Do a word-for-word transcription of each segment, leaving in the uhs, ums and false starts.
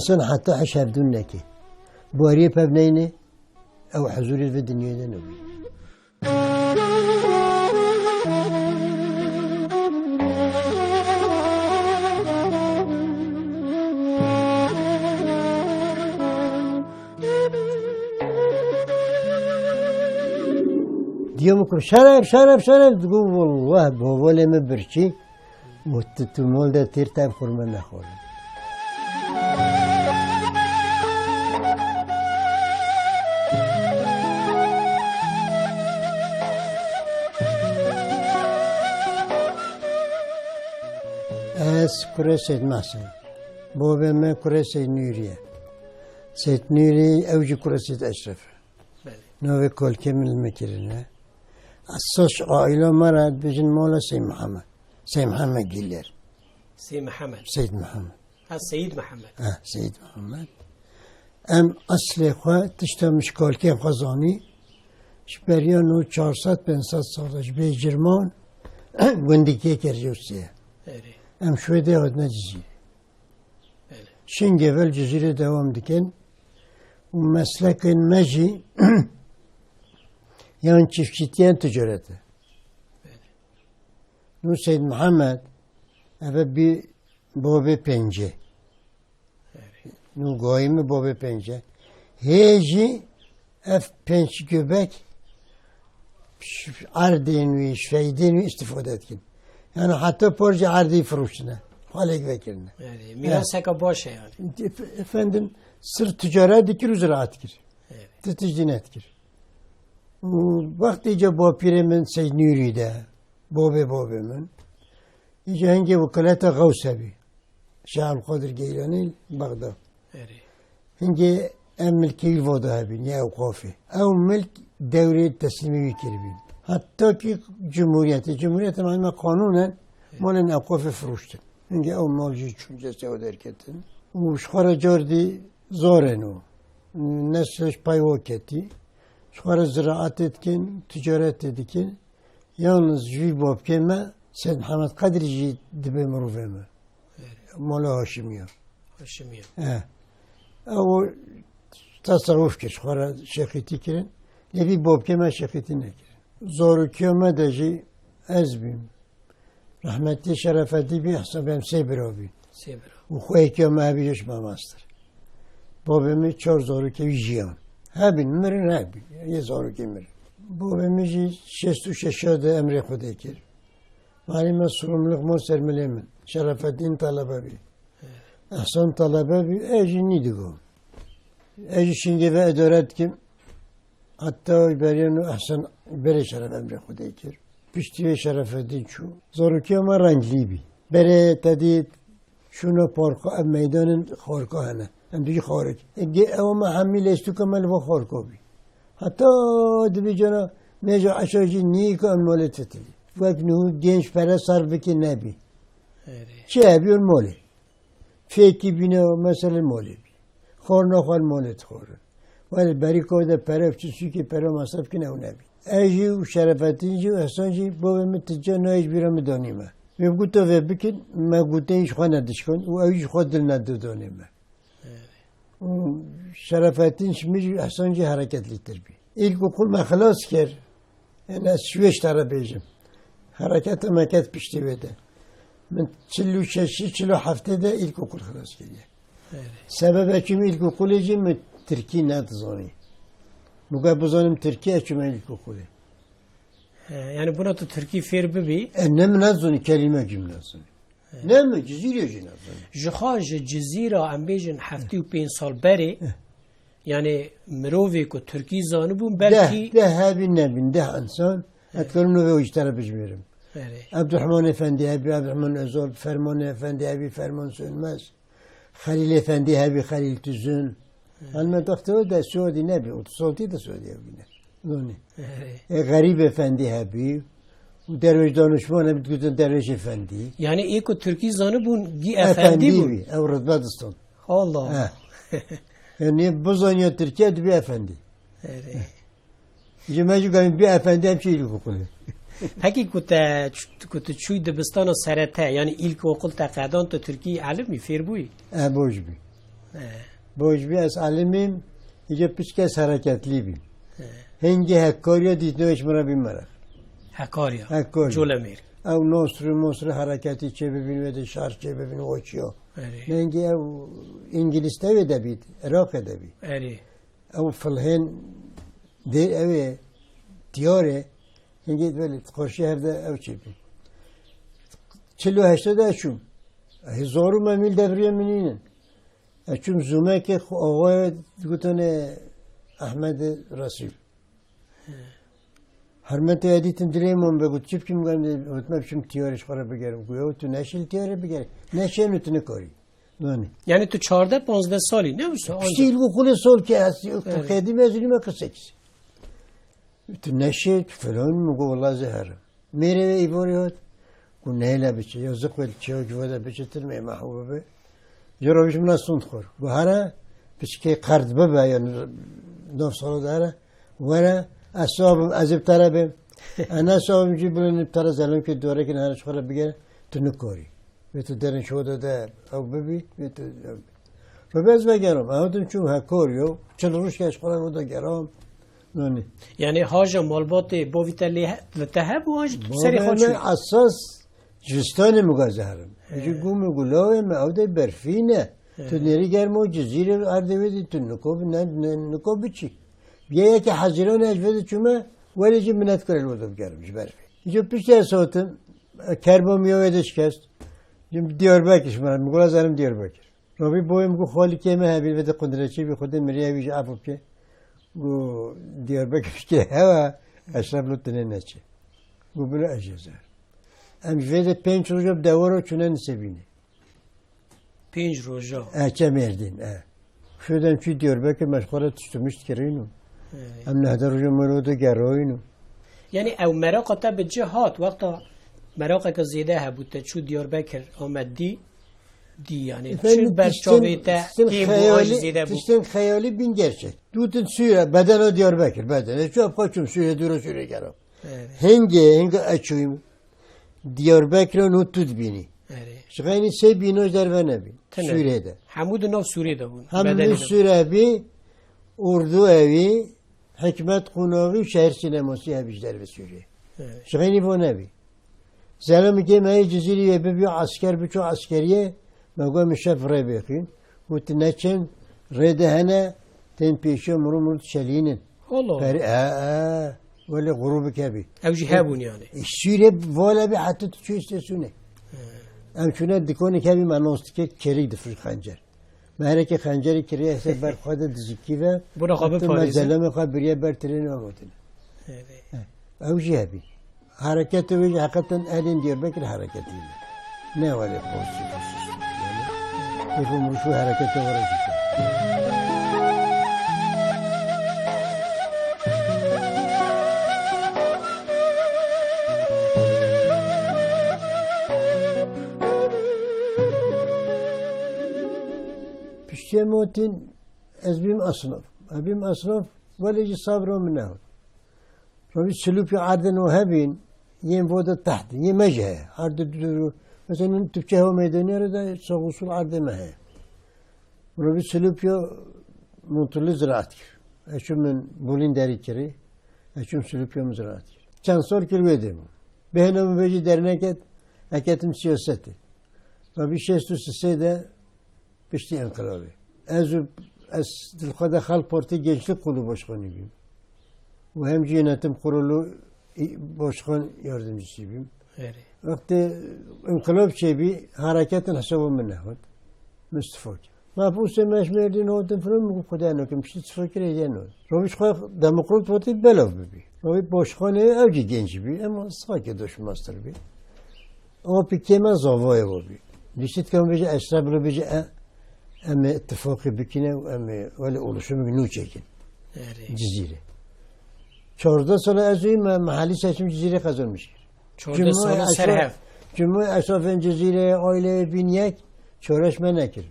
Sen heta heş hevdûn neke. Bariyê pev neyne, ew huzûrê vê dinyayê de nebû. Diya min ku şeref, şeref, şeref, digo, "Wallah, bovalê min birçî." Û tu, tu mal de têr tev xurme nexwarin. Ez kurê Seyd Mehsen. Bavê me kurê Seyd Nûrî ye. Seyd Nûrî ew jî kurê Seyd Eşref e. Belê. Navê kolkê min li me kirine. Esas aîla me re dibêjin mala Seyd Mihemed. Seyd Mihemed Gîler. Sey Mihemed. Seyd Mihemed. Ha, Seyîd Mihemed. Ha, Seyd Mihemed. Em eslê xwe tişta min ji kalkên xwe zanî. Ji beriya nû çar sed pênc sed sal e, ji bê Cirman gundikê kir Rûsya. Erê. Em Şwêdê hatine Cizîrê. Belê. Şingê ve li Cizîrê dewam dikin. Û meslekên me jî yan çiftçîtî yan ticaret e. Belê. Nû Seyd Mihemed, eve bî bavê pêncê. Nû gayî min bavê pêncê. Hê jî ev pênc göbek ji erdên wî, ji feydên wî îstîfade dikin. Yani heta par jî erdê firûştine. Xalek vekirine. Yani miraseke baş e yani. Efe-, efendim, sirf ticaret dikir û ziraat dikir. Evet. Ti tiştî nedikir. Û wextê ca bapîrê min Seyd Nûrî de, bavê bavê min, îca hingê wikaleta Xews hebî. Şeh Abdulkadir Geylanî Bexda. Erê. Hingê em milkê wî voda hebîn, ya ewqafê. Ew milk dewrê teslîmê wî kiribîn. Heta ki cumhuriyetê. Cumhuriyetê malum e qanûnen malên ewqafê firûştin. Hingê ew mal jî çûn cestê ew derketin. Û ji xwe re cardî zarên û neslê ji pay we ketî. Ji xwe re ziraetê dikin, ticaretê dikin. Yalnız ji vî bapkê me Seyd Mihemed Qedrî jî dibe mirovê me. Erê. Mala Haşimiya. Haşimiya. He. Ew tesewuf kir, ji xwe re şêxîtî kirin. Lê vî bapkê me şêxîtî nekirin. Zarokiya me de jî ez bîm. Rehmetî Şerefedî bî, hesabê em sê bira bîn. Sê bira. Û xweyekî me hebî ji me mastir. Bavê min çar zarokê wî jiyan. Hebîn, mirin hebî. Yê zarokê mirin. Bavê min jî şêst û şeş de emrê Xwedê kir. Malê me sorumluluk mal ser milê min. Şerefeddîn talebe bî. Ehsan talebe bî, ez jî nî digo. Ez jî şingê ve idare dikim. Heta beriya nû Ehsan berê Şeref emrê Xwedê kir. Piştî wê Şerefeddîn çû. Zarokiya me renglî bî. Berê te dî şûna parka, ev meydanên xarka hene. Em dijî xarik. Ê gê ew me hemî lêstûka me li va xarka bî. Heta dibî cana mêja eşa jî nîka em malê titilî. Wek nû genç pere sarf bikî nebî. Erê. Çi hebî û malê. Fêkî bîne meselê malê bî. Xwarina xwe li malê dixwarin. Welê berî ka de pere, çi sûkê pere mesref kin ew nebî. Ez jî û Şerefettin jî û Ehsan jî bavê min ti ca nayê ji bîra min danî me. Wê goto vê bikin, me gotên ji xwe nedişkan û ew jî xwe dil nedo danê me. Û Şerefettin ji min jî Ehsan jî hereketlîtir bî. Îlkokul me xilas kir. Ene ez ji wê ji te re bêjim. Hereketa me ket piştî wê de. Min çil û şeşî, çil û heftê de îlkokul xilas kiriye. Evet. Sebebe çûm îlkokulê jî min tirkî nedizanî. Muga bizanim tirkî ez çûme îlkokulê. He, yani buna tu tirkî fêr bibî? E, ne min nedizanî, kelîmek jî min nedizanî. Ne min, Cizîrê jî nezanî. Ji xwe ji Cizîra, em bêjin, heftê û pênc sal berê, Eh. yani mirovê ku Tirkî zanibûn, belkî Deh, deh hebî nebîn, deh insan. Eh. Ez dikarim nû vê ji te re bijmêrim. Erê. Ebdurrahman Efendî hebî, Ebdurrahman Özal, Ferman Efendî hebî, Ferman Sönmez. Xelîl Efendî hebî, Xelîl Tuzun. Elbette wextê de Suedî nebî, otuz altı de Suedî hebîne. Zonî. Erê. E, Xerîb Efendî hebî. Û Derwêş Danişman hebî, digotin Derwêş Efendî. Yani ê ku Tirkî zanibûn, gî efendî Efendî bûn. Bî, ew ritbe distan. Allah. He. Yani bizaniya Tirkiye dibî efendî. Erê. Ji me jî gayîn bî efendî em çi îlkokul e. Peki ku te ç-, ku tu çûyî dibistana serete, yani îlkokul te qedan tu Tirkî elimî fêr bûyî? E, boj bî. He. Boj bî ez alimîm, îca piçke ez hereketlî bîm. He. Hingî Hekkarî ya dîtino hiç min re bî meraq. Hekkarî ya. Hekkarî. Colemêr. Ew Nosrî, Mosrî hereketî çê bibîn, wê de şar çê bibîn, o çiyo. Erê. Hingî ew Îngilîz tevê de bît, Iraqê de bît. Erê. Ew filhên dê ew ê, diyar ê, hingê belê, qarşî hev de ew çê bî. Çil û heştê de çûm. Hezar û memîl devriyê min nînin. Ez çûm zûmekê xwe axayê digotine Ehmedê Resûl. Hermetê ya dîtin dilê min be got, çi bikim, got, me biçim tiyarê ji xwe re bigerim. Got, ew tu neşil tiyarê bigerî. Neşên û tu nikarî. Nanî. Yani tu çardeh panzdeh salî, ne wisa? Piştî ancak ilku xulê sol ki ez, Evet. Qedîm ez ilme kırk sekiz. Tu neşê, tu filan, min got, wela ez ê herim. Mêrê wê îvarê hat. Got, neyle biçe, yazık wê çiya cuva de biçitir, mê mahû bibe. Ji rojî min sund xwar. Got, here, piçkê qerd bibe, yani, nav sala de here. Were, ez sabim, ez ê bi te re bêm. Ez ne sabim jî, bilin bi te re zelem ki, dore ki, here ji xwe re bigere, tu nikarî. Wê tu derin şoda de ew bibî, wê tu ew bibî. Rebe ez vegerim. Ew din çûm Hekor yo. Çil roj ke ji xwe re oda geram. Nonî. Yani haja malbatê bavî te lê he-, li te hebû, an jî tu serê xwe Bavê çû? Me esas jistanê min gazeherim. He. Ji gû min gulawê me ew de berfî ne. He. Tu nêrî germo Cizîrê erdê wê dî tu niko bi-, ne, ne, niko biçî. Biyê yekê Hezîranê ez vê de çûme, welê jî minet kire li oda bigerim ji berfê. Îco piştî ez hatim, kerba min ya wê de şikest. Jim Diyarbekir ji min re, min gula zerim Diyarbekir. Rabî boyê min got, xalîkê me hebî, vê de qundreçî bî, Xwedê miriye wî ji efû bike. Got, Diyarbekir bike, hewa, Eşref lo tinê neçe. Got, bila ez jê zer. Em ji vê de pênc roja bi dewara çûne Nisêbînê. Pênc roja. E, çe Mêrdîn, e. Şû dem çû Diyarbekir, me ji xwe re tişt û mişt kirîn û. Evet. Em nehde roja me lo de gerayîn û. Yani ew meraqa te bi cih hat, wexta meraqeke zêde hebû, te çû Diyarbekir, Amed dî, dî yani. Efendim, çi ber tiştin, çavê te tiştin kêm bû, an jî xeyalî, zêde bû? Tiştin xeyalî bîn gerçek. Dûtin Sûre, bedena Diyarbekir, bedena. Çi ap kaçim Sûre, dûra Sûre gero. Evet. Hingê, hingê eçûyim. Diyarbekir û tu dibînî. Erê. Ji xeynî sê bîno ji derve nebî. Tine. Sûrê de. Hemû di nav Sûrê de bûn. Hemû Bedelî de. Sûre bî, Urdu evî, Hikmet Qonaxî û şehir sînemasî hebî ji derve Sûrê. Evet. Ji xeynî vo nebî. Zelamekê me yê Cizîrî wê bibî esker, biçû eskeriyê, me got, min şev rê bêxîn. Got, neçin, rê de hene, tên pêşiya mirû mirû dişelînin. Allah Allah. Per-, e, e, welê grûbik hebî. Ew jî hebûn yani. E, Sûrê vala bî heta tu çû îstasyonê. He. Em çûne dikonê hebî me nas dike, çêlik difroş xencer. Me hereke xencerê kiriye ser ber xwe de dizikî ve. Buna xwe Heta me biparêze. Zelamê xwe biriye ber trênê ve gotin. Evet. He. Ew jî hebî. Hereketê wê jî heqeten ehlên Diyarbekir hereketî ne. Ne welê postî faşîst. Yani, hêfo mirû şu hereketê were jî. Piştî em gotin, ez bîm esnaf. Ez bîm esnaf, welê jî sabra min nehot. Rovî silûpî erdên û hebîn, yên voda tehdî, yê me jî heye. Erdê du, du, mesela, tu biçe hewa meydanê re de sağ usul erdê me heye. Rovî silûpî Muntulî ziraat kir. Ez çûm min bolîn derî kirî, ez çûm silûpî min ziraat kir. Çend sal kir wê dê bû. Bêhna min vê jî derneket, ez ketim siyasetê. Rovî şêst û sisê de Piştî înqilabê. Ez û, ez di xwe de Xalq Partî Gençlik Kurulu Başkanî bîm. Û hem jî Yönetim Kurulu başkan yardımcısı bîm. Erê. Wextê înqilab çêbî, hereketin hesaba min nehot. Min istifa kir. Mebûsê me ji Mêrdîn hatin filan, min got, Xwedê nekin, piştî istifa kir, hêdî nehot. Rovî ji xwe Demokrat Partî belav bibî. Rovî başkanê ew jî genç bî, ema istifa kir, doşmastir bî. Ama pikê me zavayê we bî. Dişit ke bêje Eşref, bilo bêje, e, em ê ittifaqê bikine û em ê welê oluşumek nû çêkin. Erê. Cizîrê. Çardeh sala ez û me, mehallî seçim Cizîrê qezanmiş kir. Çardeh sala ser hev. Cumhur Eşrafên Cizîrê, aileyê bin yek, çareş me nekir.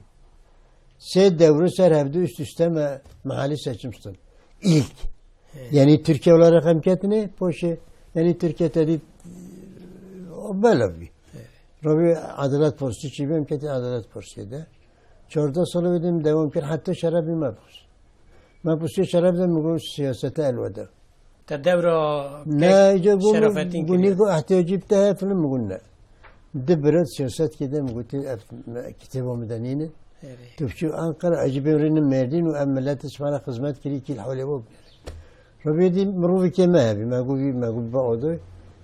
Sê dewre ser hevdu üst üste me, mehallî seçim stin. İlk. He. Yani Türkiye olarak em ketine, poşe, yani Türkiye tedî, o bela bî. Rovî Edalet Partî çî bî, em ketî Edalet Partî de. Çardeh sala wê de min dewam kir, heta şerabê me bixwest. Me piştî şerab de min got siyasete elweda. Te dewra Ne, îca got min, Şerafettin got kiriye. Nîko ihtiyacî bi te heye, filan, min got ne. Di bira siyaset kê de min gotî, ev me, kitêba min de nîne. Erê. Tu biçû Ankara, ecibê rînin Mêrdîn û ev millet ji me re xizmet kirî, kî li hewlê we bigere. Rabê dî mirovekê me hebî, me got vî, me got bi adoy,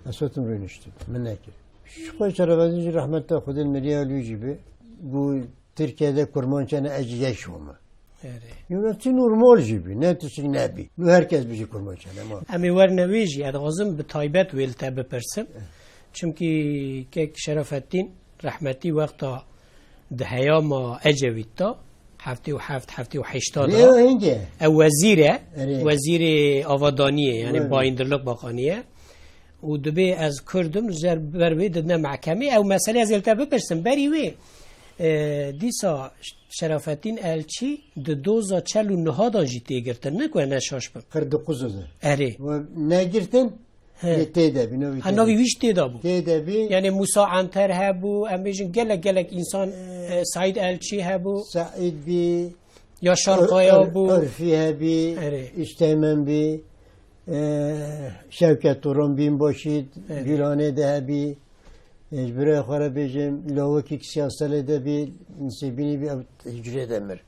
ez hatim rûniştim. Min nekir. Ji xwe Şerafettin jî rehmeta Xwedê li meriya wî jî be, got Tirkiye de kurmanc hene, ez jî yeş home. Erê. Yewna tiştî normal jî bî, ne tiştî nebî. Nû her kes bijî kurmanc hene, ma. Em ê werne wê jî, ez dixwazim bi taybet wê li te bipirsim. Eh. Çimkî kek Şerafettin rehmetî wexta di heyama Ecevît de, heftê û heft, heftê û heşta de, Lê o hingê? Ew wezîr e, Erê. Wezîrê avadaniyê, yani Erê. Bayındırlık Bakanı ye. Û dibê ez Kurd im, ji ber wê didine mehkemê. Ew mesele ez ê li te bipirsim. Berî wê, e, dîsa Şerafettin Elçî di doza çel û niha dan jî tê girtin. Ne ku ne şaş bim. Qirdiquz de. Erê. We negirtin, He. lê tê de bî, navî Ha, tê navî de. wî jî tê de bû. Tê de bî. Yani Musa Anter hebû, em bêjin gelek gelek însan, e, Saîd Elçî hebû. Saîd bî. Yaşar Ur-, Kaya Ur-, bû. Urfî hebî, Erê. Üsteğmen bî. E, Şevket Turan Binbaşî, Evet. Gülhane de hebî. E, ji birayê xwe re bêjim, lawikî siyaselê de bî, Nisêbînî bî, ew hicrê de mir.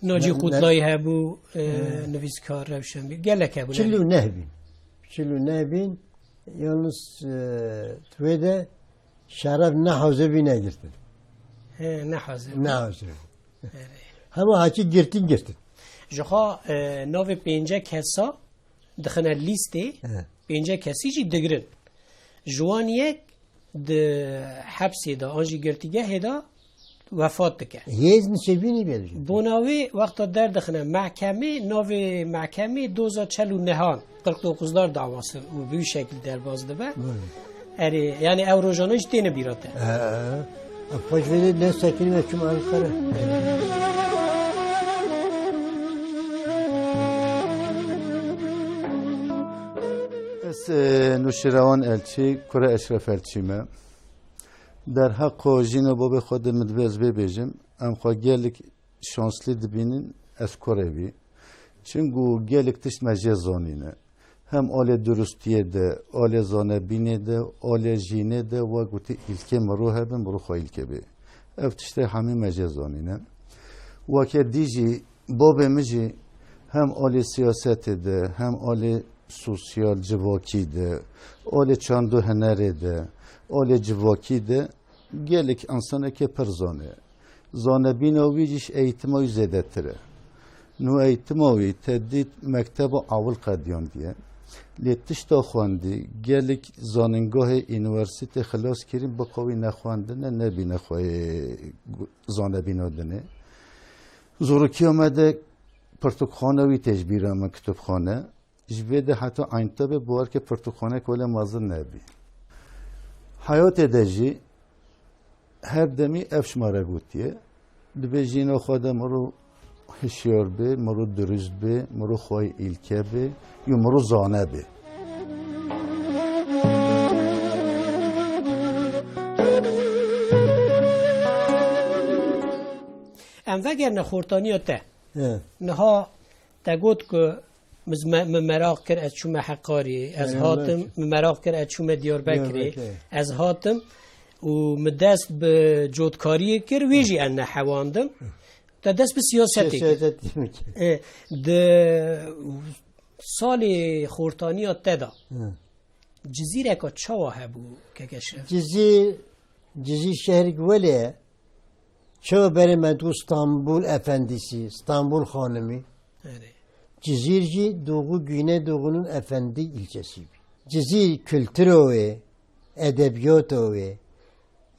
Naci Ne-, ne- Kutlayî hebû, e, Evet. nivîskar, rewşenbîr. Gelek hebû, Çil û neh bîn. Çil û neh bîn. Yalnız, e, wê de şeref ne hazir bî negirtin. He, ne hazir bî. Ne hazir bî. Erê. Hema haçî girtin girtin. Ji xwe, e, navê pênce kesa dixine lîstê, He. pênce kesî jî digirin. Ji wan yek di hepsê de an jî girtîgehê de wefat dike. Hêz Nisêbînî bê dijî. Bona wê wexta derdixine mehkemê, navê mehkemê doza çel û nehan, qirq dokuzlar davası û bi wî şekil derbas dibe. Buyurun. Erê, yani ew rojane jî têne bîra te. Ee, ev xweş vê ne sekinî me çûm Ankara. Ez, e, Nuşîrewan Elçî, kura Eşref Elçî me. Derheqa jîna babê xwe de min divê ez vê bêjim, em xwe gelek şanslî dibînin, ez kurê wî. Çimku gelek tişt me jê zanîne. Hem alê durustiyê de, alê zanebînê de, alê jînê de, wek gotî, îlkê mirov hebe, mirov xwe îlke bê. Ev tiştê hemî me jê zanîne. Weke dî jî, babê min jî hem alê siyasetê de, hem alê sosyal, civakî de, alê çand û hunerê de, alê civakî de gelek însanekê pir zane. Zanebîna wî jî ji eğitima wî zêdetir e. Nû eğitima wî te dît mekteba ewil qediyandiye. Lê tişta xwendî, gelek zanîngahê unîversîtê xilas kirin, bi qewî nexwendine, nebîne xweyê zanebîna dinê. Zorûkiya me de pirtûkxane wî tê ji bîra min, kitûbxane. Ji vê de heta Eyntabê bawer ke pirtûkxanek wele mezin nebî. Heyatê de jî her demî ev ji me re gotiye, dibê jîna xwe de mirov hişyar bê, mirov durust bê, mirov xweyê îlke bê, û mirov zane bê. Em vegerine xortaniya te. He. Niha te got ku Min, me, min meraq kir, ez çûme Heqarî, ez Meraq hatim, kir. Min meraq kir, ez çûme Diyarbekirê, Diyarbekirê. Ez hatim û min dest bi cotkariyê kir, wê jî ez nehewandim. Te dest bi siyasetê kir. Siyasetê min kir. E, di salê xortaniya te de Hı. Cizîreka çawa hebû, keke Şef? Cizîr, Cizîr şehrek welê ye. Çawa berê me digot Stanbul Efendisi, Stanbul Xanimî. Erê. Cizîr jî Doğu Güneydoğu'nun efendi ilçesi bî. Cizîr kulturo wê, edebiyato wê.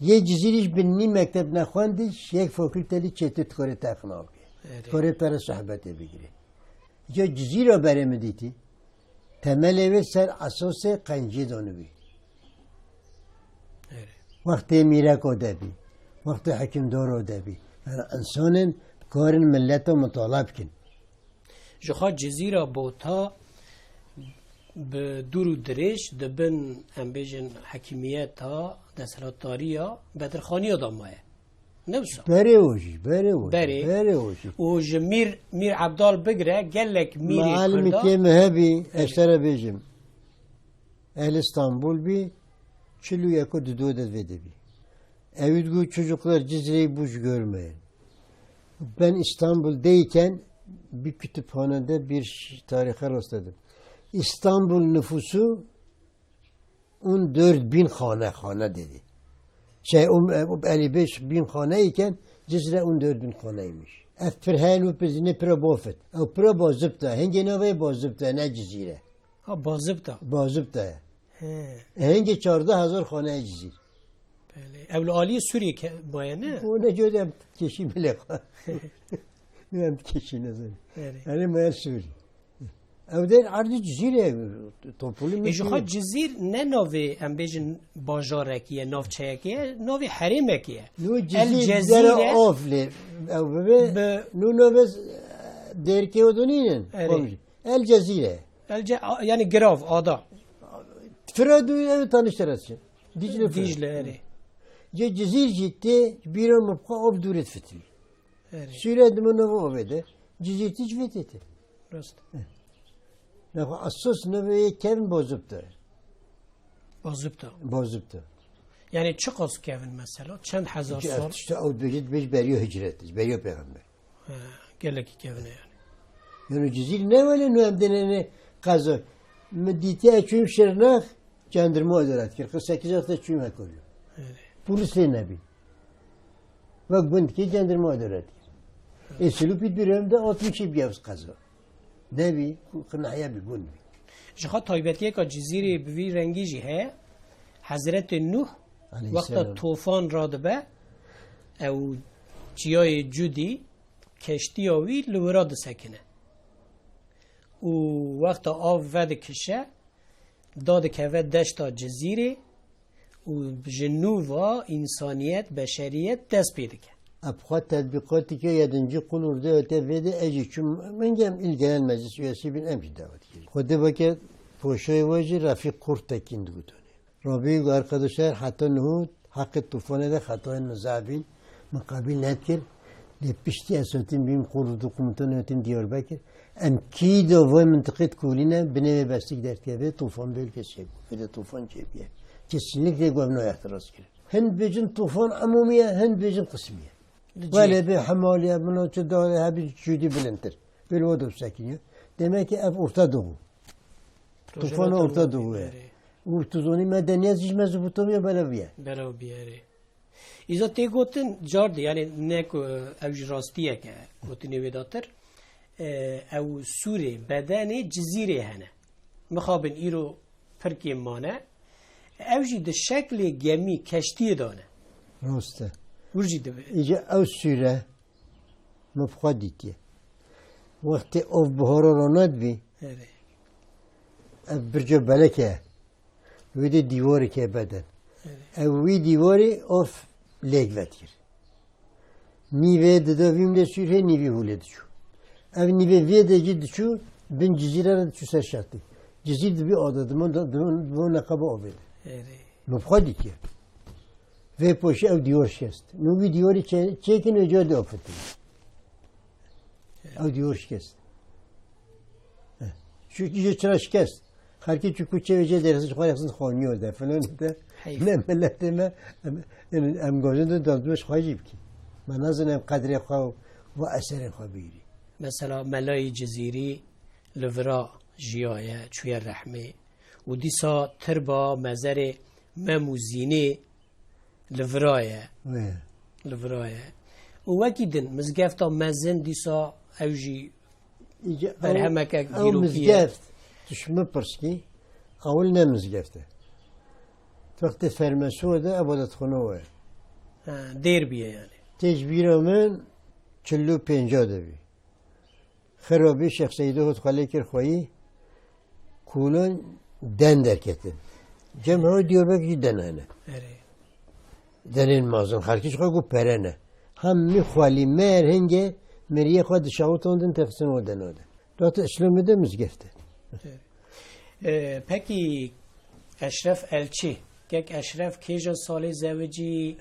Yê Cizîrî ji bin nî mekteb nexwendiş, yek fakülteli çêtir dikorê te xinabî. Erê. Dikorê pere sohbetê bigirê. Ya Cizîra berê min dîtî. Temelê wê ser esasê qenciyê danibî. Erê. Wextê mîreko de bî, wextê hikimdaro de bî. Yani insanên karin milleta mutala bikin. Ji xwe Cizîra Bota bi dûr û dirêj di bin, em bêjin, hekimiyeta, desthilatdariya Bedirxaniya de maye. Ne wisa? Berê o jî, berê o jî, Berê. berê o jî. Û ji Mîr, Mîr Ebdal bigire, gelek mîrê Kurda. Mealimekê me hebî, ez te re bêjim. Ehl Stenbul bî, çil û yek û du de vê de bî. Ew digot çocuklar Cizre'yi boş görmeyin. Ben İstanbul'dayken bir kütüphanede bir ş-, tarihe rastladım. İstanbul nüfusu on dört bin hane, hane dedi. Şey, o, o elli beş bin hane iken Cizre on dört bin haneymiş. Ev pir heyl û pir ne pira bofit. Ew pira bazibta. Hingê navê bazibta, ne Cizîre. Ha, bazibta. Bazibta. He. Hingê çardeh hezar haneyê Cizîr. Belê. Ew li aliyê Sûriyê ke-, maye ne? O ne cöde em keşî bile. Em keşî ne zin. Belê. Yani maye Sûrî. Ew der erdî Cizîrê, topulî E, ji xwe Cizîr ne navê, em bêjin, bajarekî ye, navçeyekê ye, navê herêmekê ye. No El Cizîr Cezîre dere Oflê, ew bibe, Bi- no navê derkê o donînin, Erê. komşu. El Cezîre. El Ce-, a-, yani girav, ada. Fira du ev tanıştırasın. Dicle Fira. Dicle, erê. Ce Cizîr jî tê, bîra mı bxa of dûret fitî. Erê. Sûre dime navê avê de. Cizîr tî ji vê tê tê. Rast. Naxwe esas navê yê kevin Bozibte. Bozibte. Bozibte. Yani çiqas kevin mesela? Çend hezar Ki sal? ev tişta ew dibêjit, dibêjit beriya hicret, beriya pêxember. He, gelekî kevin e yani. Yani Cizîr ne wele no em denene qeza. Mi dîtiye çûm Şirnex, cendirma adalet kir. Qirq sekiz hafta çûm Hekolya. Evet. Polis lê nebî. Wek gundkî cendirma adalet kir. Ê Silûpî dûrem de altmışî biyevs qeza. Nebî, qinahiye bi gund bî. Ji xwe taybetiyeka Cizîrê bi vî rengî jî heye. Hezretê Nuh Aleyhisselam. Wexta tofan radibe, ew çiyayê Cudî, keştiya wî li wira disekine. Û wexta av vedikişe, dadikeve deşta Cizîrê û ji nû ve însaniyet, beşeriyet dest pê dike. Ev xwe tetbîqatî ke yedincî qul û dê te vê de ez jî çûm, min gem il genel meclis üyesi bin em jî davet kirin. Xwedê veke poşayê we jî Refîq Kurtekîn digotanê. Rabî û arkadaşlar heta niho heqê tufanê de xetayên min zaf bîn. Min qebîl nedikir. Lê piştî ez hatîm bîm qul û du komutanê hatîm Diyarbekir. Em kî de vê mintiqê dikolîne, binê wê bestîk derdikeve, tufan bêl kes çêbû. Vê de tufan çêbûye. Kesinlikle guev nayexte rast kirin. Hin dibêjin tufan emûmî ye, hin dibêjin qismî ye. Li cihê. Wele bê hemaliye, min o çi dawê hebî cûdî bilindtir. Bêl o de sekiniye. Demek ki ev orta doğu. Rojava Tufana orta doğu ye. Erê. Û tu zonî medeniyet jî Mezopotamya belev ye. Belev biyerê. Îza tê gotin cardî, yani ne ku ew jî rastiyek e, gotinê wê datir. E, ew sûrê bedenê Cizîrê hene. Mixabin îro pirkê mane. Ew jî di şeklê gemî, keştiyê de ne. Rast e. Wir jî dibe. Îca ew sûre min bi xwe dîtiye. Wextê ov bihara ronat bî, Erê. ev birca belek e. Wê de dîwareke beden. Erê. Ew wî dîwarê ov lêk vedikir. Nîvê dida vîm de sûrê, nîvî hûlê diçû. Ev nîvê vê de jî diçû, bin Cizîre re diçû ser şertî. Cizîr dibî ada, dima, dima, dima neqeba avê de. Erê. Min bi xwe dîtiye. Vê poşî ew dîwar şikest. Min wî dîwarî çê-, çêkin û ca de afetin. Ew dîwar şikest. Eh. Şu, şu çira şikest. Xelkê çi ku çê vêjê dersin, xwe dersin xoniyo de, filan de. Heyf. Ne milletê me, em, em, em gozin de dazmiş xwe jî bikî. Me nazin em qedrê xwe û va eserê xwe bîrî. Mesela Melayê Cizîrî li vira jiyaye, çûye rehmê. Û dîsa tirba mezerê Mem û Zînê li vira ye. Wê. Li vira ye. Û wekî din, mizgefta mezin dîsa ew jî Îca ew, berhemeke ew dîrokî ye. Mizgeft, tu ji min pirs kî, ewil ne mizgeft e. Wextê fermeso de, ebaletxane we. Ha, dêr bûye yani. Tê ji bîra min çil û pênca de bî. Xirabî Şêx Seydê hot xwe lê kir xweyî, kolon den derketin. Cem hewe Diyarbekir jî den hene. Erê. Denên mazin, xelkî ji xwe got pere ne. Hemî xwelî mer hingê meriyê xwe dişawitandin, texsin o dena de. Data Îslamê de mizgeft e. Erê. Ee, peki Eşref Elçi, kek Eşref kêja salê zewicî,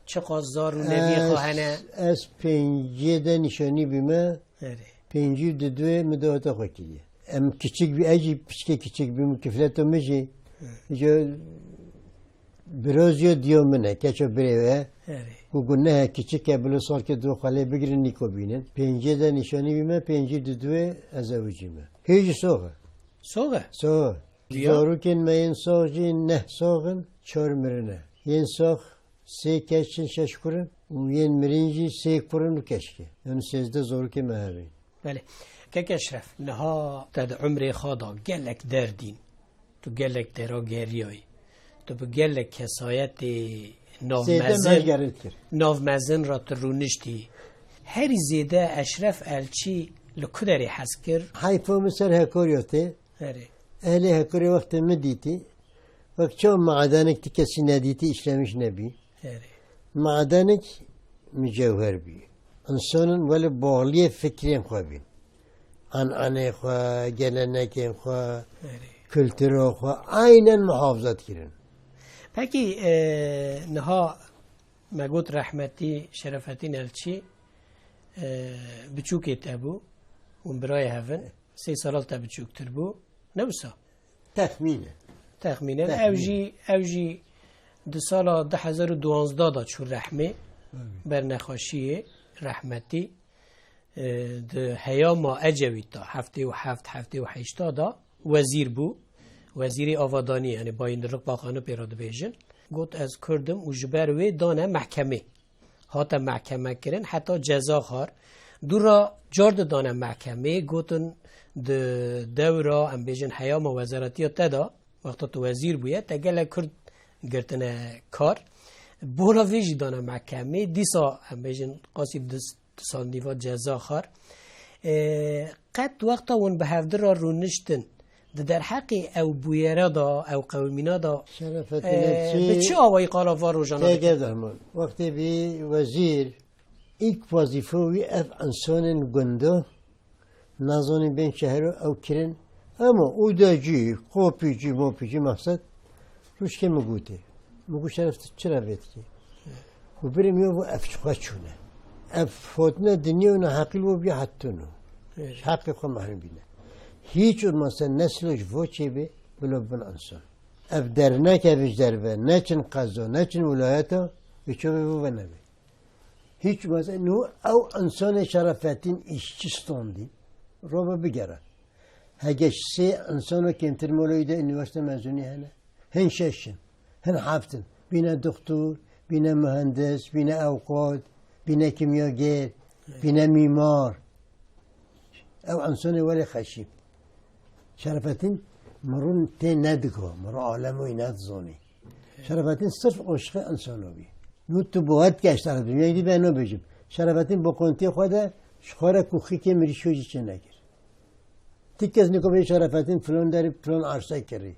Çiqas zar û neviyê xwe hene? Ez pênciyê de nîşanî bîme. Erê. Pêncî û di duê min daweta xwe kiriye. Em kiçik bî, ez jî piçkê kiçik bîm, kifleto min jî. Erê. Îca biraz ya diya min e, keça birê we. Erê. Ku guneh e, kiçik e, bilo salkê du xwe lê bigirin, nîko bînin. Pênciyê de nîşanî bîme, pêncî û di duê ez zewicîme. Hê jî sox e. Sox e? Sox e. Diya? Zarokên me yên sax jî neh sax in, çar mirine. Yên sax sê keç in, şeş kur in û yên mirin jî sê kur in û keşkê. Yani sêzdeh zarokê me hevî. Belê. Kek Eşref, niha te di umrê xwe de gelek derdîn. Tu gelek dera geriyayî. Tu bi gelek kesayetê Zêde navmezin, me gerêt kir. Navmezin re tu rûniştî. Herî zêde Eşref Elçî li ku derê hez kir? Heyfa min ser Hekorya tê. Erê. Ehlê Hekorê wextê min dîtî. Wek çawa madenek ti kesî nedîtî, işlemiş nebî. Erê. Madenek mücewher bî. İnsanın wele bağliyê fikrên xwe bîn. Ananê xwe, gelenekên xwe, Erê. Kultura xwe aynen muhafaza dikirin. Pekî, e, niha me got rehmetî Şerefetîn Elçî, e, biçûkê te bû, hûn birayê hev in. Sê sala te biçûktir bû. Ne wisa? Texmîn e. Texmînen. Texmîn. Ew jî, ew jî di sala du hezar û duwazdeh de çû rehmê, Evet. ber nexweşiyê, rehmetî. E, di heyama Ecewît de, heftê û heft, heftê û heşt de wezîr bû. Wezîrê avadanî, yani bayındırlık bakanı pê re dibêjin. Got, ez Kurd im û ji ber wê dane mehkemê. Hate mehkeme kirin, heta ceza xwar. Dû re car didane mehkemê, gotin di dewra, em bêjin, heyama wezaretiya te de, wexta tu wezîr bûye, te gelek Kurd girtine kar. Bona vê jî dane mehkemê. Dîsa, em bêjin, qasî du, du sal nîva ceza xwar. E, qet wexta hûn bi hevdi re rûniştin, di derheqê ew bûyere de, ew qewimîna de, Şerefettin e, Elçî bi çi awayî qala van rojana têge dikin? Derman. Wextê bî wezîr, ilk wezîfe wî ev insanên gunda, nazanin bên şehro ew kirin. Ama û de cî, qopî cî, mopî cî, mexsed, rûşkê min gotê. Min got, Şeref, tu çira vê dikî? Û birê min got, ev çi xwe çûne. Ev hotine dinyê û neheqî li bo bî hetûno. Evet. Ji heqê xwe mehrum bîne. Hiç olmazsa neslo ji vo çê bê, bilo bin insan. Ev derneke vij derve, neçin qezo, neçin wilayeta, vê çavê vo venevê. Hiç olmazsa, nu ew insanê Şerefettin İşçi standî, robe bigere. Hege sê insano kêmtir moloyî de üniversite mezunî hene. Hin şeş in, hin heft in. Bîne doktor, bîne mühendis, bîne ewqat, bîne kimyager, bîne mîmar. Ew insonê welê xeşîb. Şerefettin mirûn tê nedigo, mirû alem wî nedizonî. Şerefettin sirf aşiqê insano bî. Nu tu bo het ke eştara dinyayê dî ben nabêjim. Şerefettin bo kontiyê xwe de ji xwe re kuxikê mirîşo jî çê nekir. Ti kes niko bê Şerefettin filan derî filan arsa kirî.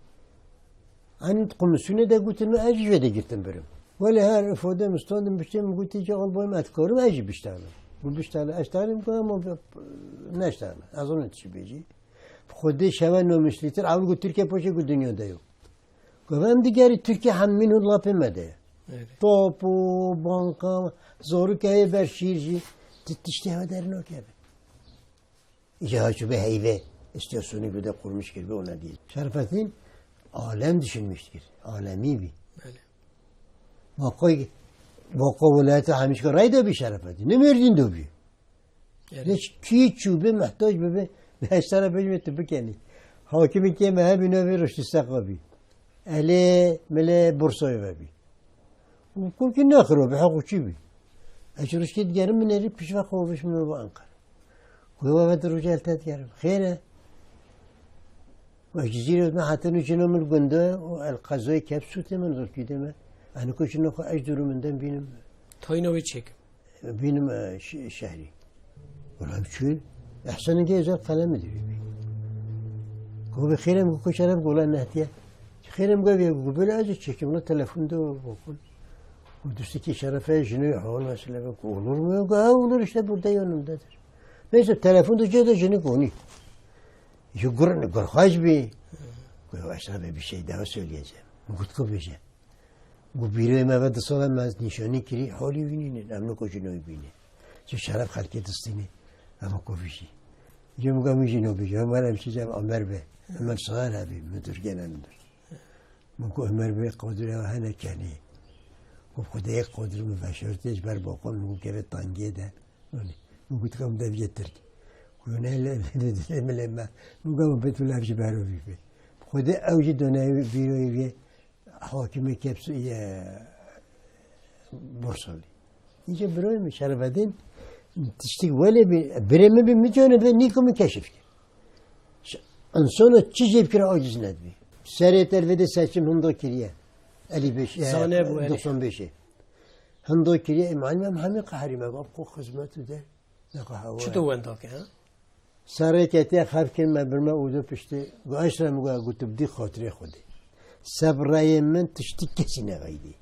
Anî komisyonê de gotin min, ez jî jê de girtin birim. Welê her ifade min standim biştê min gotî ki, albay min, ez dikarim ez jî biştane. Got biştane, ez talim ku ama neştane. Ez onu tişi bêjî. Xwedê şeve nomişlîtir, ew got Tirkiye poşê got dinya de yok. Got em digerî Tirkiye hem min û lapê me de ye. Evet. Top û banka, zorû ke heye ber şîr jî, ti tiştê hewe dernakeve. Îca ha çûbe heyve, istasyonî bide qurmiş kiribe, ona dî. Şerfettin alem düşünmüştür. Alemî bî. Belê. Baqa, baqa wilayeta hemîşka rayda bî Şerfettin. Ne Mêrdîn de bî. Evet. Ne kî çûbe, mehtac bibe, ne eştara bêjme tu bikenî. Hakimî kê me hebî navê Ruştî Seqa bî. Elê milê Bursayê ve bî. Û kulkî nexiro bi heqûçî bî. Ez ji ruştê digerim, min êrî pişva xwe û vişmin û bi Enqere. Ku we ve di rojê el te digerim. Xêr e. Ve Cizîrê me hetin û jina min gund e û el qezayê kep sûtê min zor kîdê me. Eni ku jina xwe ez dûrû min dem bînim. Tayîna wê çêkim. Bînim, e, şe-, şehrî. Wela em çûn. Ehsenê gê ezel qelemê divî. Ku bi xêrem ku şeref gola nehtiye. Xêrem gavê ku böyle ez çekim la telefon de bokun. Ku dustikî şerefe jinoy hol mesele ku olur mu? Ku ha olur işte burada yanımdadır. Neyse telefon de cê de jini koni. Ji gur, gurxaç bi. Ku başta bir şey daha söyleyeceğim. Gutku bêje. Ku bîroyê me ve du sala me nîşanî kirî, holî wî nînin, em niko jî nayê bînê. Çi şeref xelkê distînê, em kovî jî. Cem ga min jî nobî, Ömer em şî cem Ömer be. Ömer Sağır hebî, müdür, genel müdür. Min ku Ömer be, Qadir ew hene kenî. Ku Xwedê yek Qadir min veşortê ji ber baqon min ku keve tangê de. Min got, "Kam deviyê Tirk." Ku ne le, le, le, le, le, me. Min got, "Betûl ev ji ber wî be." Xwedê ew jî donayê bîroyê wê hakimê Kepsû ye Bursalî. Îce birayê min Şerefedîn tiştik welê bi, birê min bi min canê bi nîko min keşif kir. Ş-, insana çi jê bikire aciz nedibî. Serê telvê de seçim hindo kiriye. Elî beş, e, Zane bû, elî. Doksan beşê. Hindo kiriye, e, malim em hemî qeherî me, bab xwe xizmet û de. Ne qehewe. Çi tu wenda ke, ha? Serê ketiye xev kir me bir me û du piştê. Gu eşre mi gu, gu tu bidî xatirê Xwedê. Sebreyê min tiştî kesî nexeydî.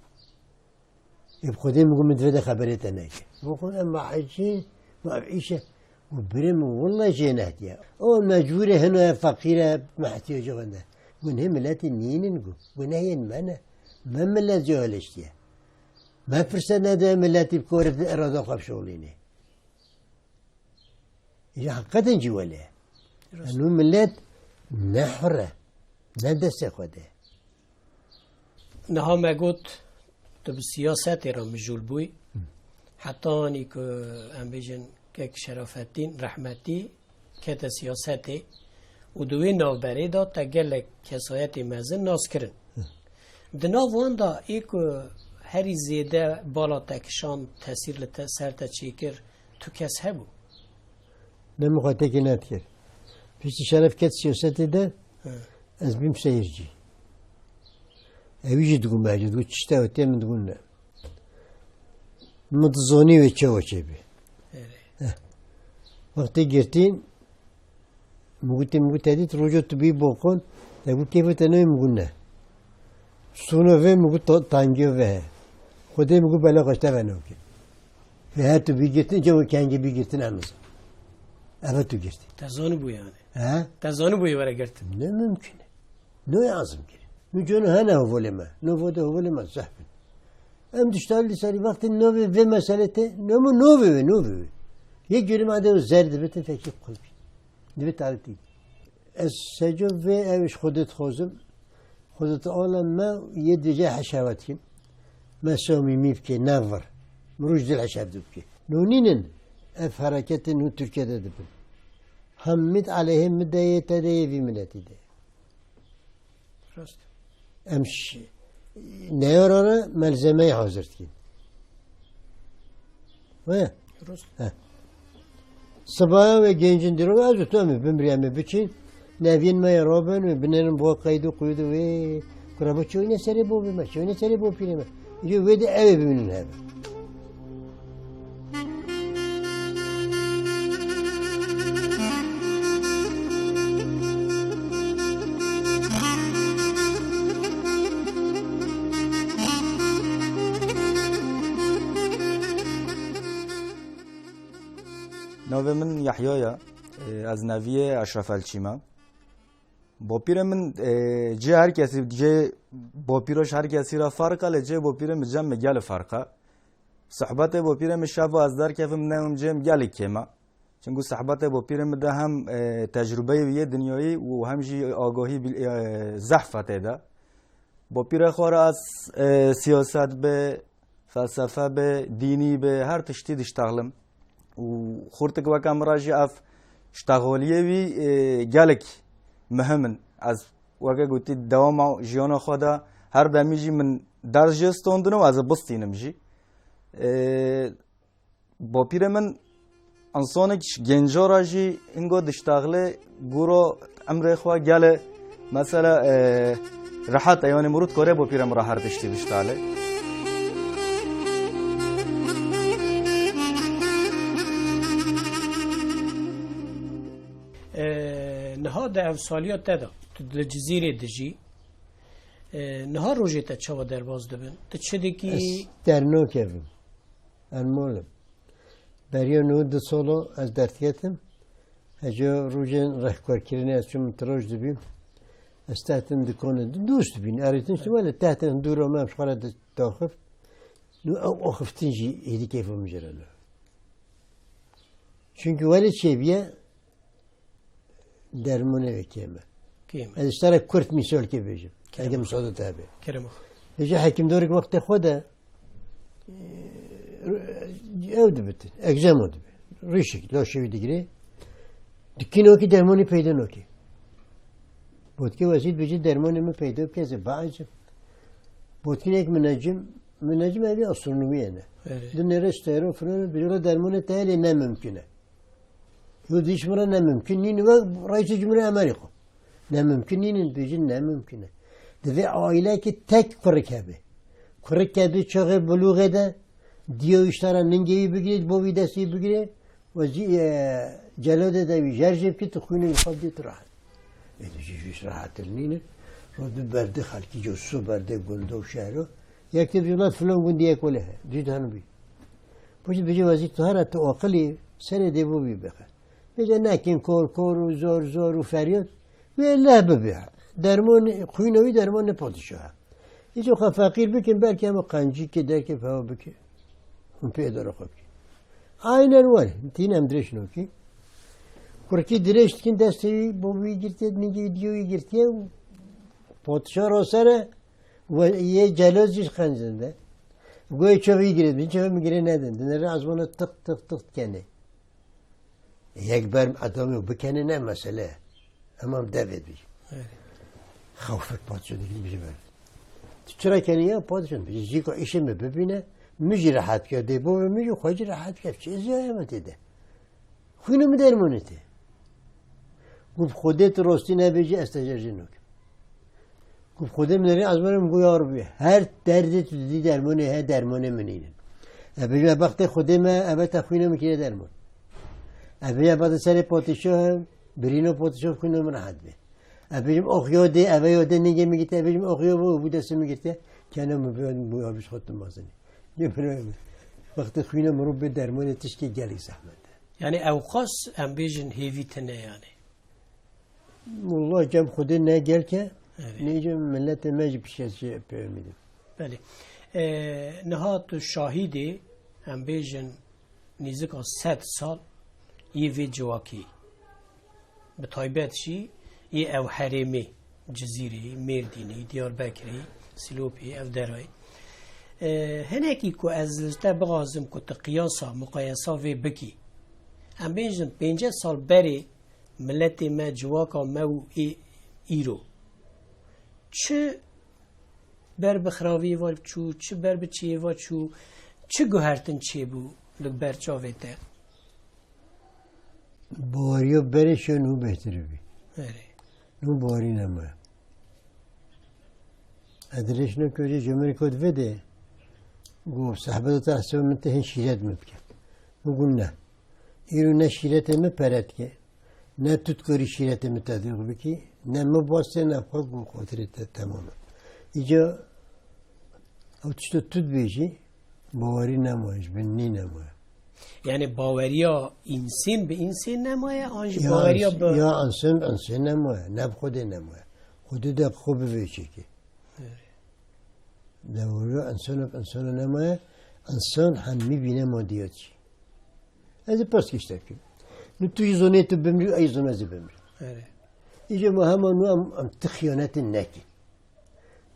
Ê bi Xwedê min gu min divê de xeberê te neke. Gu xwe em ma hecî, ma ev îşe. Gu birê min willa jê nehtiye. O mecbûrê hino ye feqîr e, me ihtiyac wende. Gu nê miletî nînin gu. Gu nehiyên me ne. Me milet jê heleştiye. Me firset nede miletî bi korê irada xwe bişolînê. Ya heqetin jî wele. Rast. Nû milet ne hur e, ne destê xwe de. Niha me got, tu bi siyasetê re mijûl bûyî. Hı. Heta anî ku em bêjin kek Şerafettin rehmetî kete siyasetê û di wê navberê de te gelek kesayetê mezin nas kirin. Hı. Di nav wan de ê ku herî zêde bala te kişand, tesîr li te, ser te çêkir, tu kes hebû? Ne min xwe têkê nedikir. Piştî Şeref ket siyasetê de, Hı. ez bîm seyircî. Ewî jî digot me, digot çi tê, tê min digot ne. Min dizanî wê çawa çêbî. Erê. Heh. Wextê girtîn, min gotê, min got, te dît roja tu bî bokon, te got kêfê te nayê, min got ne. Sûno vê, min got ta-, tangiyo vê he. Xwedê min got bela xweş te ve nokê. Vê her tu bî girtin, cem kengê bî girtin em nizan. Eve tu girtî. Te zanî bû yani. He? Te zanî bû were girtin. Ne mümkün e. No yazım kir. No conu hene hovolê me. No vode hovolê me zehf bin. Em diştal li serî vextê no vê vê meselê te, no mu no vê, no vê. Yek conu ma de zer dibitin fekî qulp. Dibi tarî tî. Ez seco vê ew iş Xwedê dixwazim. Xwedê Teala me yê dije heşewet kin. Me somîmî bike, ne vir. Mirûj dil heşev dû bike. No nînin ev hereketên hûn Tirkiye de dibin. Hemî di aleyhê min de yê, te de yê, vî miletî de. Rast. Em ş-, neyara re melzemeyê hazir dikin. He? Rast. He. Sibaya ve gencin diro, ez û tu em ê bimrî, em ê biçin. Neviyên me yê rabin û binêrin bo qeyd û qûyûd û wê. Kura bo çewîne serê bo bime, çewîne serê bo pîrê me. Îro wê de ew ê bimînin hebe. Navê min Yehya ye. Ez neviyê Eşref Elçî me. Bapîrê min, e, cihê her kesî, cihê bapîroş her kesî re ferq e, lê cihê bapîrê min cem min gelê ferq e. Sohbetê bapîrê min şeva ez derkevim, neynim cem gelê kêm e. Çimku sohbetê bapîrê min de hem, e, tecrubeyê wî yê dinyayî û hem jî agahî bil-, e, zehf e tê de. Bapîrê xwe re ez, e, siyaset be, felsefe be, dînî be, her tiştî diştexlim. Û xurtik weke min re jî ev ştexaliyê wî, e, gelek muhim in. Ez weke gotî dewama jiyana xwe de her demî jî min ders jê standin û ez ê bistînim jî. E, Bapîrê min însanek ji genca re jî hingo diştexlê gûro emrê xwe gelê mesela, e, rehet e, yanî mirût kore bapîrê min re her tiştî biştexlê. E, niha di ev saliya te de, tu li Cizîrê dijî, e, niha rojê te çawa derbas dibin? Tu çi dikî? Ez dernakevim. Ez mol im. Beriya nod du solo ez derdiketim. Heca rojên rehberkirinê ez çûm tiraj dibîm. Ez tehtin dikonê, dost bîn, erêtin işte, wele tehtin dûra me, em ji xwe re di-, daxif. Nu ew axiftin jî êdî keyfa min jê re ne. Çünkü wele çêbiye, dermanê ve kêm e. Kêm e. Ez ji te re kurt mîsalkê bêjim. Kerem. Ege misade te hebe. Kerem. Bêje hekîmdarek wextê xwe de, e, ew dibitin, egzema dibe. Rîşik, laşê wî digire. Dikîn okî dermanî peyda nokî. Botkê wezît bêje dermanê min peyda bike, ez ê biecim. Botkînek minecim, minecim ev astronomiye ne. Evet. Dinere stero filan, bir yola dermanê te lê ne mümkün e. Yo dîş min re ne mimkun nîn, wek Reîsê Cumhurê Amerîka. Ne mimkun nînin, bêjin ne mimkun e. Divê aîlekî tek kurik hebe. Kurik hebe çaxê bulûxê de, diyo îştara ningê wî bigirê, bo wî destê wî bigirê, we zî, e, celodê de wî jer jê bikî, tu xwînê wî xwe bidî, tu rehet. Ê, tu jî, jî rehet nînin. Ro du berdê xelkî, cosu berdê gundo û şehro. Yek tê bêje, "Ulan filan gundî yek wele he." Dî de hanibî. Pişt bêje, "Wezîr, tu here tu aqilî, serê dê bo bî bixe." Bêje, "Nekin kor kor û zor zor û feryod. Wê leh bibe. Derman, xwîna wî derman ne padişah e. Îco xwe feqîr bikin, belkî hema qencîkê derkê pewa bike. Hûn pê dora xwe bikin." Aynen were. Tîn em dirêj nokî. Kurkî dirêj dikin, destê wî bo wî girtiye, ningê wî diyo wî girtiye û padişah ra ser e. Ve yê celozî xencinde. Goyê çavî girê, bin çavî min girê nedin. Dinere azmana tık tık tık kenê. Yek ber adamı bikene ne mesele. Ama devê bir. Evet. Xewfek padişah dikî bije ber. Tu çira kenî ya padişah? Bije, "Zîka îşê min bibîne, min jî rehet ke, dê bo ve min jî xwe jî rehet ke. Çi ziyaya me tê de?" Xwînê min dermanê tê. Got, "Xwedê tu rostî nebêjî, ez te jer jê nakim." Got, "Xwedê min derê, ez merim." Got, "Ya Rebî, her derdê tu didî dermanê he, dermanê min nînin. Ez bêjim, bextê Xwedê me, eve te xwîna min kiriye derman. Ez bêjim, bextê serê padişah, birîna padişah xwîna min rehet be. Ez bêjim, ox yo dê, eve yo dê, ningê min girtiye, ez bêjim, ox yo bo, bu destê min girtiye, kena min bi, bu ya bi xwe tu mazinî." Yê birayê min. Wextê xwîna mirov bê dermanê tişkê gelek zehmet e. Yani ewqas em bêjin hêvî tine yani. Wallah cem Xwedê ne gelke, Evet. ne cem milletê me jî piştiyê pê umîdim. Belê. Ee, niha tu şahidê, em bêjin nêzika sed sal yê vê civakî. Bi taybet jî yê ew herêmê, Cizîrê, Mêrdînê, Diyarbekirê, Silopê, ev derayê. E, hinekî ku ez li te bixwazim ku tu qiyasa, muqayesa vê bikî. Em bêjin pênceh sal berê miletê me, civaka me û ê îro. Çi ber bi xiraviyê ve çû, çi ber bi çiyê ve çû, çi guhertin çêbû li ber çavê te? Baweriya berê şiyo nû bêhtir bî. Erê. Nû bawerî nemaye. Ez dirêj nekim jê ji min re got vê de, got, "Sehbeta te hesaba min te hên şîret min bike." Min got, "Ne. Îro ne şîretê min pere dike, ne tu dikarî şîretê min tedbîq bikî, ne min bastê, ne xwe got, xatirê te temam e." Îca ew tişta tu dibêjî, bawerî nemaye, ji bin nî nemaye. Yani baweriya însan bi însan nemaye, an jî Ya baweriya ins-, bi ya însan bi însan nemaye, ne bi Xwedê nemaye. Xwedê de xwe bi vê çêkê. Evet. Baweriya însan bi însan nemaye, însan hemî bîne madiyat jî. Ez ê pirs kişte bikim. Nu tu jî zonê tu bimrî, ey zon ez ê bimrî. Evet. Îca ma hema nu em, em ti xiyanetê nekin.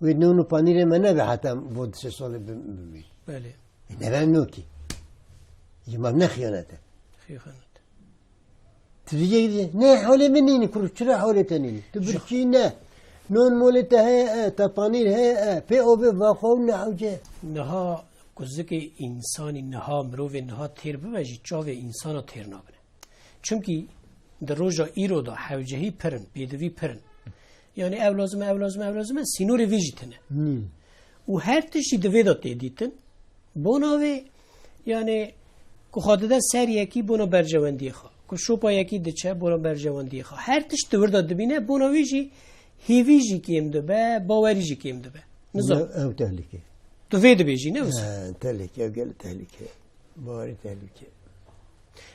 Wê nûn û panîrê me nebe heta em bo du sê salê bim-, bimîn. Belê. E, nebe em nokî. Ji me ne xiyanet e. Xiyanet. Tu diyecek diye, "Ne holê min nîni kuru, çira holê te nîni? Tu Ji- birçî ne? Non molê te heye e, te panîr heye e, pê ovê vaxo ne hewce." Niha ku zikê însanî niha, mirovê niha têr bibe jî çavê însana têr nabine. Çimkî di roja îro de hewcehî pir in, pêdivî pir in. Yani ew lazim e, ew lazim e, ew lazim e, sînorê vê jî tune. Hmm. Û her tişt jî di vê de tê dîtin. Bona wê, yani, ku xwe dide ser yekî bona berjewendiyê xwe. Ku şopa yekî diçe bona berjewendiyê xwe. Her tişt di wir de dibîne, bona wî jî hêvî jî kêm dibe, bawerî jî kêm dibe. Nizam. Ew, ew tehlike. Tu vê dibêjî, ne wisa? He, tehlike, ew gel tehlike. Bawerî tehlike.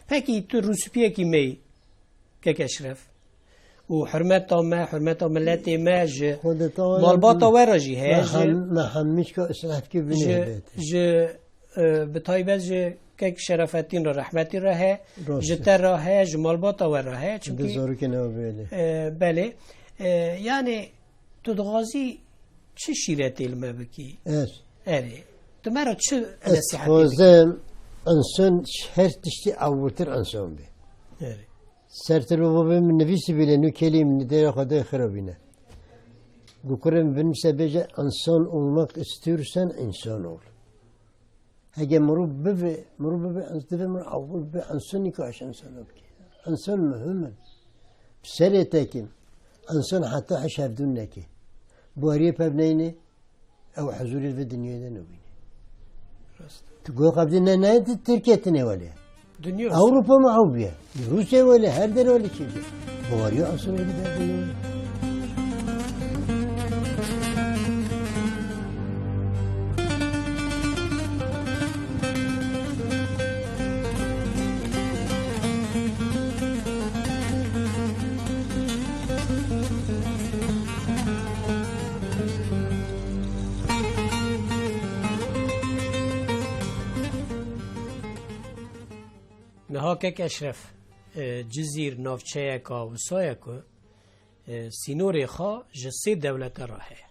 Pekî tu rûspiyekî me yî, kek Eşref. û hurmeta me, hurmeta miletê me ji Xwedê te malbata we re jî heye, me ji hem-, me hemîşka îsrafkî binê ji, hebe. Ji, e, bi taybet ji kek Şerafettin re, rehmetî re heye, Rast ji e. Te re heye, ji malbata we re heye. Çimkî, Bi zarokê ne bêlê. E, belê. E, yani, tu dixwazî çi şîretê li me bikî? Ez. Erê. Tu me re çi Ez nesihetê dikî? Dixwazim insan her tiştî ewiltir insan be. Erê. Sertir bavê min nivîsî bile nû kelî min dêra xwe de xirabîne. Gu kurê min binivîse bêje, "İnsan olmak istiyorsan insan ol." Hege mirov bibe, mirov bibe, divê mirov ewil bibe, insan nîka eş insan bike. Insan muhim in. Bi serê tekin. Insan heta heş hevdûn neke. Buhariyê pev neyne, Ew huzûrê li vê dinyayê de nabîne. Rast. Tu goya xebitî ne, ne Tirkiye tine wele. Dinya Ewropa me ew bûye. Rûsya wele, her der wele çê bûye. Baweriya insan wele der dinyayê. Niha kek Eşref, e, Cizîr navçeyeka wisa ye ku, e, sînorê xwe ji sê dewlete re heye.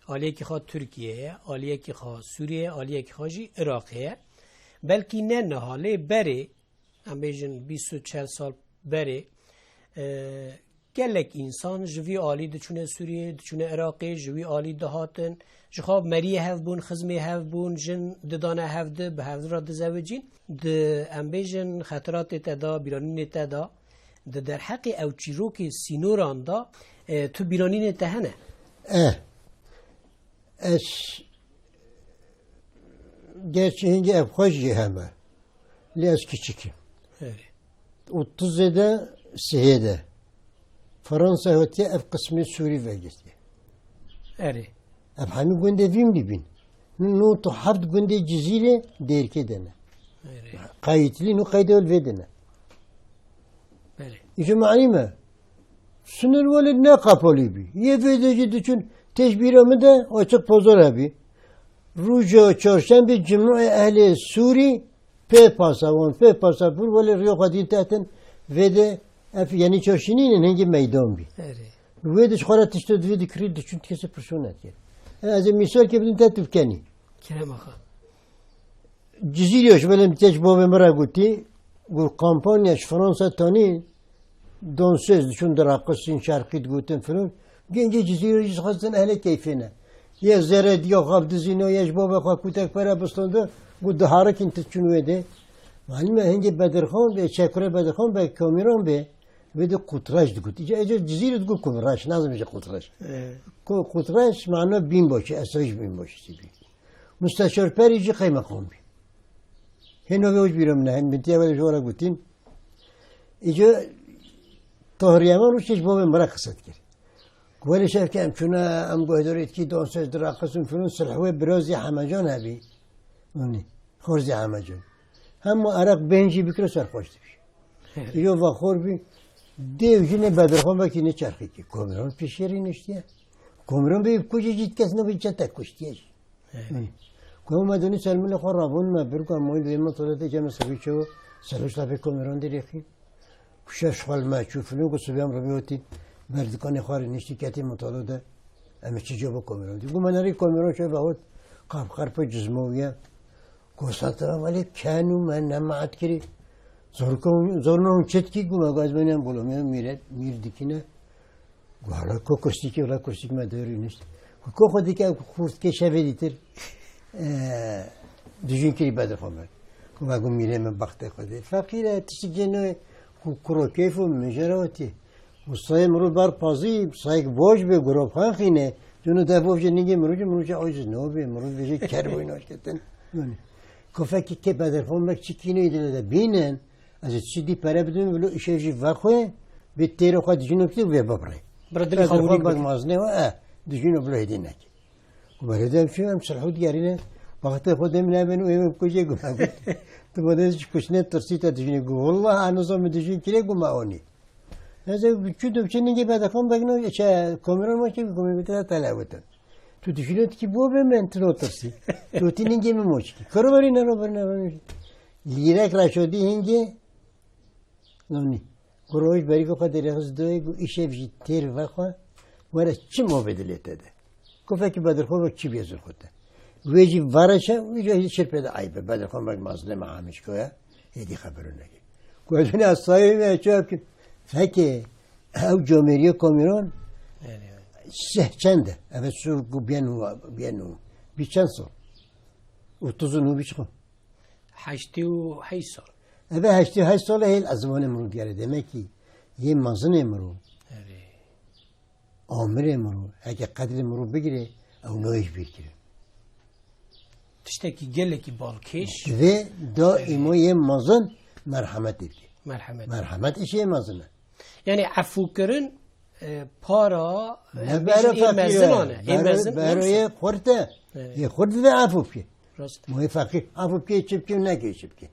Aliyekî xwe Tirkiye ye, aliyekî xwe Sûriye ye, aliyekî xwe jî Iraqê ye. Belkî ne niha, lê berê, em bêjin bîst û çel sal berê, e, gelek însan ji vî alî diçûne Sûriyeyê, diçûne Iraqê, ji wî alî dihatin, ji xwe meriyê hev bûn, xizmê hev bûn, jin didane hev di, bi hev di re dizewicîn. Di, em bêjin, xetiratê te de, bîranînê te de, di derheqê ew çîrokê sînoran de, e, tu bîranînê te hene? Eh, ez, gerçi hingê ev xweş jî heme. Lê ez kiçik im. Erê. Otuzê de, sihê de. Fransa hatiye ev qismê Sûrî vegirtiye. Erê. Ev hemî gundê vî min dibîn. Nû nod û heft gundê Cizîrê Dêrkê de ne. Erê. Qayîtlî nû qeyde li vê de ne. Belê. Îjo manî me. Sinir welê ne qapalî bî. Yê vê de jî diçûn têj bîra min de açık pazar hebî. Rûja çarşembê cumûê ehlê Sûrî pê pasa wan, pê pasa pûr welê riyo xwe dîn tetin vê de ev yenî çarşî nînin hingî meydan bî. Erê. Wê de ji xwe re tişto divê dikirî diçûn kesê pirso nedikir. Ez ê mîsalkê bidim te tu bikenî. Kerem axa. Cizîrê ji belê min tê ji bavê min re gotî, got, kampanya ji Fransa tanî, dansöz diçûn diraqisîn, şerqî digotin filan. Gencê Cizîrê jî dixwestin ehlê keyfê ne. Yê zere diya xwe bidizîno, yê ji bavê xwe kutek pere bistando, got, diharikîn tu çûn wê dê. Malî me hingê Bedirxan bê, çekure Bedirxan be, Kamîran bê, wê de Qutreş digot. Îca, îca Cizîrê digot Qutreş, nazim ji Qutreş. Ee. Ku-, Qutreş mana binbaşî, esayîş binbaşî bî. Musteşar Perî jî qeymeqam bî. Hêno vê ji bîra min e, hên bintiya wê ji we re gotin. Îca Tahir Yemen rûşê ji bavê min re qise dikir. Ku welê şevke em çûne, em guhdarê dikî, dansöz diraqis û filan, silh wê birazî Hemecan hebî. Yanî, xorzî Hemecan. Hema Iraq bên jî bikire serxweş dibî. Îro vexor bî, dê û jinê Bedirxan vekî ne çerxî kî. Komiran pêşerî niştiye. Komiran bê kujê jî kes nebî çete kuştiye jî. Ku me donî ser milê xwe rabûn me, bir ku em moyî dê me tolete cem sibî çew, serhişta pê Komiran dirêxî. Ku şev ji xwe li me çû, filûn ku sibê em ribî hotî, ber dikanê xwe rê niştî ketî mutalo de, em ê çi cebo Komiran dî. Gu me nerî Komiran şev vehot, qap qerpo cizmo wiye. Ku satra welê ken û me nemaet kirî. Zor ku, zor ne hûn çi dikî, gu me gaz benê em bolomê mîret, mîr dikîne. Wala ku kursîkê, wala kursîk me dewrî nişt. Ku, ku xwe dike ew xurtkê şevê dîtir, e, dijîn kirî bedê xwe me. Ku me gu mîrê min bextê xwe dê. Feqîr e, tiştî cê nayê. Ku kuro keyf û mijara wetî. Ku sayê mirov ber pazî, sayek boj bê, gurop xan xîne. Cunu de bov jê ningê mirov jê, mirov jê aciz no bê, mirov bêje ker boyna ketin. Yani. Ku fekî kê bedê xwe me çi kîne dile de bînin. Ez ê tiştî dî pere bidim, vilo îşev jî vexwe, bê têrê xwe dijîno bikî, vê bibirê. Bira dilê xwe wînî bik. Bek mazne we, e, dijîno vilo hêdî nekî. Ku berê dem çû, em silhû digerîne, baxtê xwe dem nebin û ê me bikujê, gu me got. Tu bode ji kuştinê tirsî te dijînê, gu, wallah, eno zor min dijîn kirê, gu me onî. Ez ê çû dibçe ningê Bedirxan Beg no, çe, Komîron ma ki, Komîron te telewitin. Tu dişîne ki bo be men tu notirsî. Tu tî ningê min moçkî. Karo verî nero verî nero. Lîrek raşodî hingê. Nonî. Ku roj berî ku xwe derêxiz doyê, ku îşev jî têr vexwe, were çi movê dilê te de. Ku fekî Bedirxan Beg çi bêzir xwe te. Wê jî vareşe, wê jî şirpê de aybe. Bedirxan Beg mazleme amişko ya. Hêdî xebero neke. Ku ez binê asayê me çi bikim. Fekê ew comêriye Komîron seh çend e. Evet, sur ku biyen û, biyen û. Bi çend sal? Otuz û nû bi çi xwe? Heştê û heşt sal. Eve heştê û heşt sal e hêl ezmanê mirov diyare. Demek ki yê mezinê mirov. Erê. Amirê mirov. Heke qedrê mirov bigire, ew nayê ji bîr kire. Tiştekî gelekî balkêş. Divê daîmo yê mezin merhemetê bike. Merhemet. Merhemet îşê yê mezin e. Yani efûkirin, e, para, e, Ne bêjin bero ê feqîr mezinan e. e. Ê Bero, mezin bero ne yê xurt e. Evet. Yê xurt divê efû bike. Rast. Ma yê feqîr efû bike, çi bike, neke çi bike.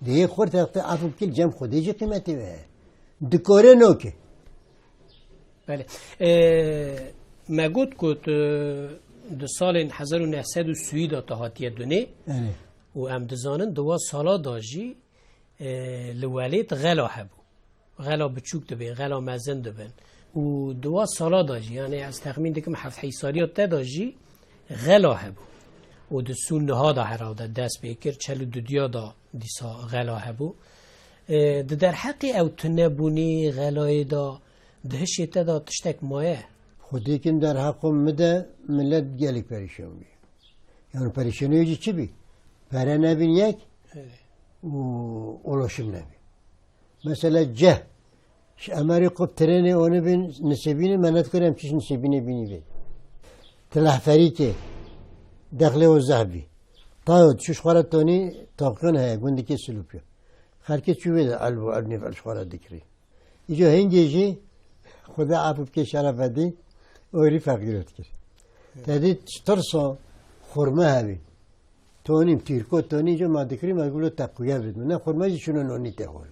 Dê yê xurt hexte efû bike, cem Xwedê jî qîmetê wê heye. Dikore noke. Belê. E, me got ku tu di salên hezar û neh sed û sî de te hatiye dunê. Evet. Û em dizanin di wa sala da jî, e, li welêt xela hebû. Xela biçûk dibin, xela mezin dibin. Û di wa sala da jî, yani ez texmîn dikim heft heyî saliya te da jî xela hebû. Û di sûn niha da herhalde dest pê kir, çel û dudiya da dîsa xela hebû. E, di derheqê ew tunebûnê xelayê da, di hişê te da tiştek maye? Xwedêkin derheqo min de millet gelek perîşan bî. Yani perîşaniyê jî çi bî? Pere nebîn yek Evet. û ulaşım nebî. Mesela ceh. Ji Emerî qop trênê onî bin Nisêbînê, me nedikir em çiş Nisêbînê bînî vê. Tilehferîkê, dexlê o zehf bî. Tayo, çiş xwe re tonî taqiyon heye, gundikê Silûpiyo. Xelkê çû vê de elb û elb nêv el ji xwe re dikirî. Îco hingê jî Xwedê efû bike Şerefedîn, orî feqîro dikir. Te dît tirso xurme hebî. Tonîm, tîrko tonî, îco ma dikirî, ma gulo te quye bidin. Ne xurme jî şûno nonî te xwe.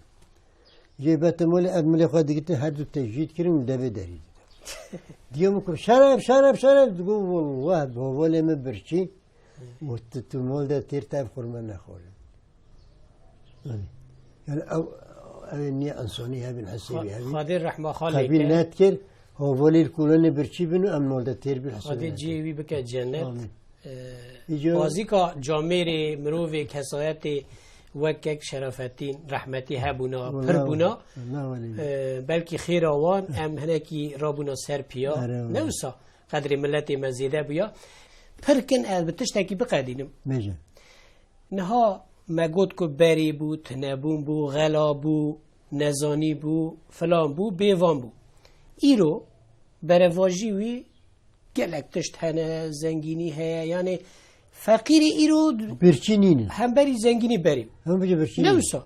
Jê bete molê ev milê xwe digitin, her du te jî dikirin û devê derî dide. Diyo min kur, "Şeref, şeref, şeref." Digo, "Wallah, bovolê min birçî." Û tu, tu mol de têr te ev xurme nexware. Yani, yani ew, ew niye insonî hebin, hesêbî Xwe-, hebin. Xwedê rehma xalê Qebîl ke. Nedikir, hovolî kulonê birçî bin û em mol de têr bin hesêbî Xwedê nedikir. Cihê wî bike cennet. Amin. Ee, Îco- bazîka camêrê, mirovê, kesayetê wek kek Şerafetîn, rehmetî hebûna, Wala, pir bûna. Wala, wala. Ee, belkî xêra wan, em hinekî rabûna ser piya. Are, wala. Ne wisa? Qedrê miletê me zêde bûya. Pir kin ez bi tiştekî biqedînim. Bêje. Niha me got ku berê bû, tinebûn bû, xela bû, nezanî bû, filan bû, bêvan bû. Îro berevajî wî gelek tişt hene, zengînî heye. Yani feqîrî îro Birçî nîne. Hemberî zengînî berî. Hem bêje birçî Ne nîne. Wisa?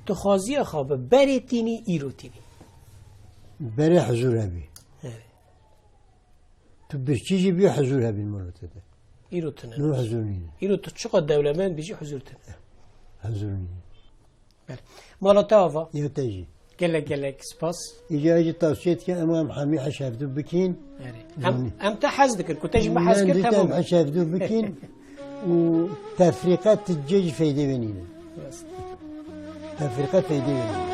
Tu xwaziya xwe bi berê tînî, îro tînî. Berê huzur hebî. Evet. Tu birçî jî bî huzur hebî mala te de. Îro tune. Nu huzur nîne. Îro tu çiqa dewlemend bî jî huzur tune. Huzur nîne. Belê. Mala te ava. Ya te jî. Gelek gelek spas. Îca jî tavsiye dike, em em hemî heş hevdu bikin. Erê. Em, Yani. Em te hez dikin. Ku te jî me hez kir, dîte em temam. Heş hevdu bikin. Û tefrîqe ti cê jî feyde ve nîne. Rast. Tefrîqe feyde ve nîne.